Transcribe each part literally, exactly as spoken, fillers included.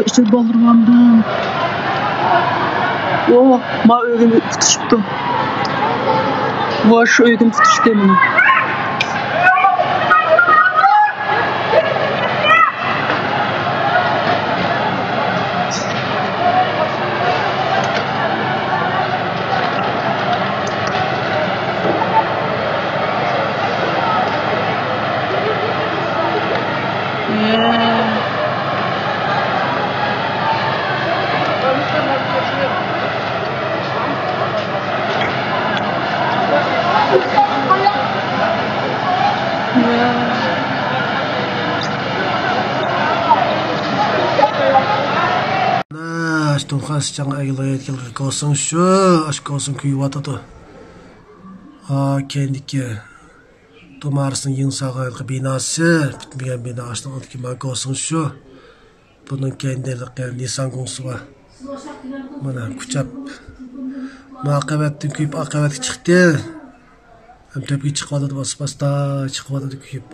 ئىچىدە بالدۇرلاندىم. ۋو، ما ئۆيگە پۈتۈشۈپتۇ. ۋو، شۇ ئۆيگە پۈتۈشتى مانا. ئاشۇ تۇڭخەن سىچاڭ ئەگىلىگەن كوسۇڭ شۇ، ئاشۇ كوسۇڭ كۆيۈۋاتىدۇ. ھا، كەينىدىكى تۇمارىسىنىڭ يېڭى سالغان بىناسى، پۈتمىگەن بىنا، ئاشۇنىڭ ئالدىدىكى ما كوسۇڭ شۇ. بۇنىڭ كەينىدە ھېلىقى نىسسان گۇڭسى بار. مانا، كۇچاپ. ما قەۋەتتىن كۆيۈپ، ئا قەۋەتكە چىقتى. ھەم تۆپكە چىقىۋاتىدۇ، ئاستا-ئاستا چىقىۋاتىدۇ كۆيۈپ.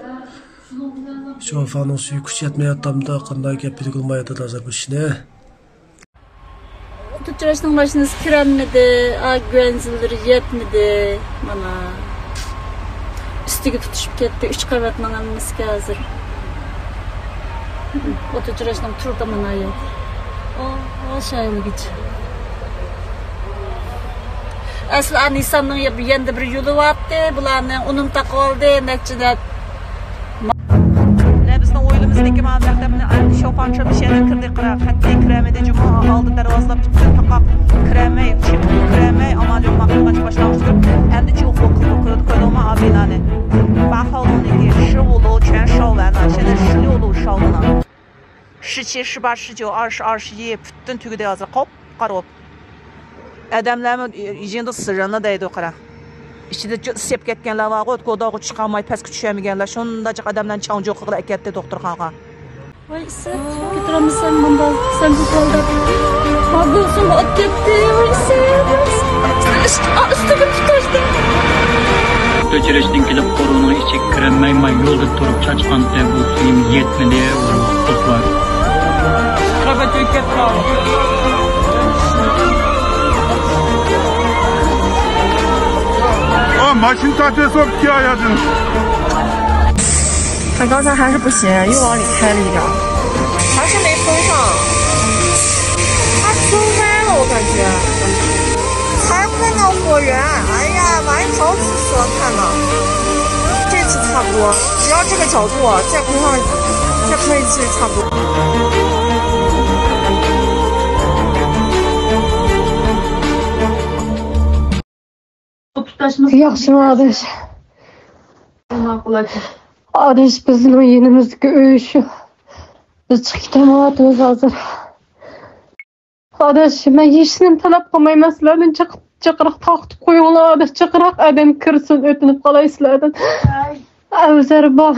شوفاڭنىڭ سۈيى كۈچى يەتمەيۋاتامدۇ، قانداق گەپ، بىلگىلىمايۋاتىدۇ ھازىر بۇ ئىشنى. ئوتۇچراشنىڭ ماشىنىسى كىرەلمىدى، ئا، گۈۋەنزىنلىرى يەتمىدى. مانا، ئۈستىگە تۇتۇشۇپ كەتتى، ئۈچ قەۋەتنىڭ ھەممىسىگە ھازىر. ئوتۇچراشنىڭ تۇرىدۇ مانا يەردە. ئو، ئو، شايلىگىچە. ئەسلى ئا نىسساننىڭ يا-، يېنىدا بىر يولى بارتتى، بۇلارنى ئۇنىمۇ تاقىۋالدى، نەچچە دەپ. نە بىزنىڭ ھويلىمىزدىكى مانا مەكتەپنى ئەمدى شوفان چۆمۈش يەنە كىردى، قارا، قەتئىي كىرەلمىدى جۇمۇ، ئالدى دەرۋازىلار پۈتۈن تاقاق، كىرەلمەي، چېپىپ كىرەلمەي، ئامال يوق، ماقۇل قىلىپ باشلانغۇچ تۇرۇپ، ئەمدى چۇ ئوقۇپ كىردى، كۆردۈڭمۇ ئا بىنانى؟ باقاۋلۇڭنىڭكى شۇ ئۇلۇ چۈەن شاۋ ۋەنا، شەنە شۇلى ئۇلۇ شاۋ ۋەنا. 十七、十八،十九، 二十、二十一، پۈتۈن تۈگىدى ھازىر، قاپقارا بولۇپ. ئادەملەرمۇ يېنىدا سىرىنى دەيدۇ، قارا. ئىچىدە چۇ-، سېپ كەتكەنلەر بارغۇ، گوداغا چىقالماي، پەسكە چۈشەلمىگەنلەر. شۇنداق جىق ئادەملەرنى چاڭجۇ قىلغىلى ئەكەتتى دوختۇرخانىغا. ۋاي ئىسىت، كۆتۈرەلمىسەم مۇنداق، سەن بۇ ھالدا. ھا، گۈلسۈم ئات كەتتى، ۋاي ئىسىت. ئۈستىگە تۇتاشتى. ئۆچۈرۈشتىن كېلىپ، قورۇنىڭ ئىچىگە كىرەلمەي، ما يولدا تۇرۇپ چاچقانتى، بۇ سۈيىم يەتمىدى، ۋاي دوستلار. ئا، ماشىنا تارتىۋەتسە بوپتۇ يا، يادىن. 他刚才还是不行，又往里开了一点儿。还是没封上。他封歪了，我感觉。还碰到果园，哎呀，把人找死了，看的。这次差不多，只要这个角度，再碰上，再碰一次差不多。 ياخشىمۇ ئاداش؟ ئاداش، بىزنىڭ يېنىمىزدىكى ئۆي شۇ. بىز چىقىپ كېتەلمەيۋاتىمىز ھازىر. ئاداش، مەن ھېچنېمە تەلەپ قىلمايمەن، سىلەردىن چىق-، جىقراق تارقىتىپ قويۇڭلار، ئاداش، جىقراق ئادەم كىرسۇن، ئۆتۈنۈپ قالاي سىلەردىن. ئەۋزەر بار،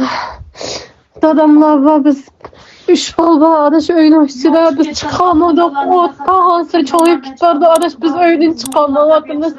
داداملار بار، بىز ئۈچ بالا بار، ئاداش، ئۆينىڭ ئىچىدە بىز چىقالمىدۇق. ئوت بارغانسېرى چوڭىيىپ كېتىپ بارىدۇ، ئاداش، بىز ئۆيدىن چىقالمايۋاتىمىز.